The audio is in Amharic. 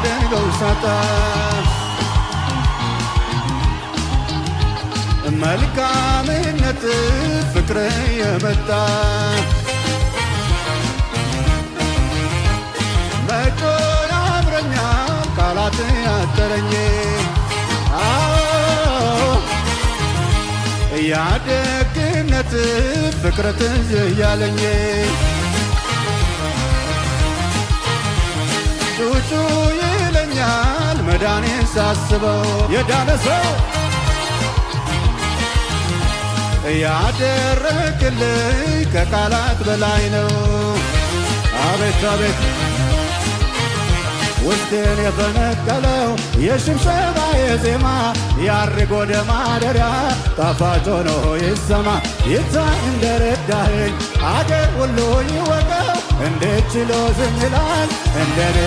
ማደርገው ሳጣ መልካምነት ፍቅር የመጣ መጮ ያምረኛል ቃላት ያጠረኝ። አዎ፣ ያደግነት ፍቅር ትዝ እያለኝ ጩጩ ይለኛል መዳኔን ሳስበው። የዳነ ሰው ያደረክልኝ ከቃላት በላይ ነው። አቤት አቤት፣ ውስጤን የፈነቀለው የሽብሸባ የዜማ ያርግ ወደ ማደሪያ ጣፋጭ ሆኖ ይሰማ ይታይ እንደረዳኸኝ አገር ሁሉ ይወቀው። እንዴት ችሎ ዝም ይላል እንደኔ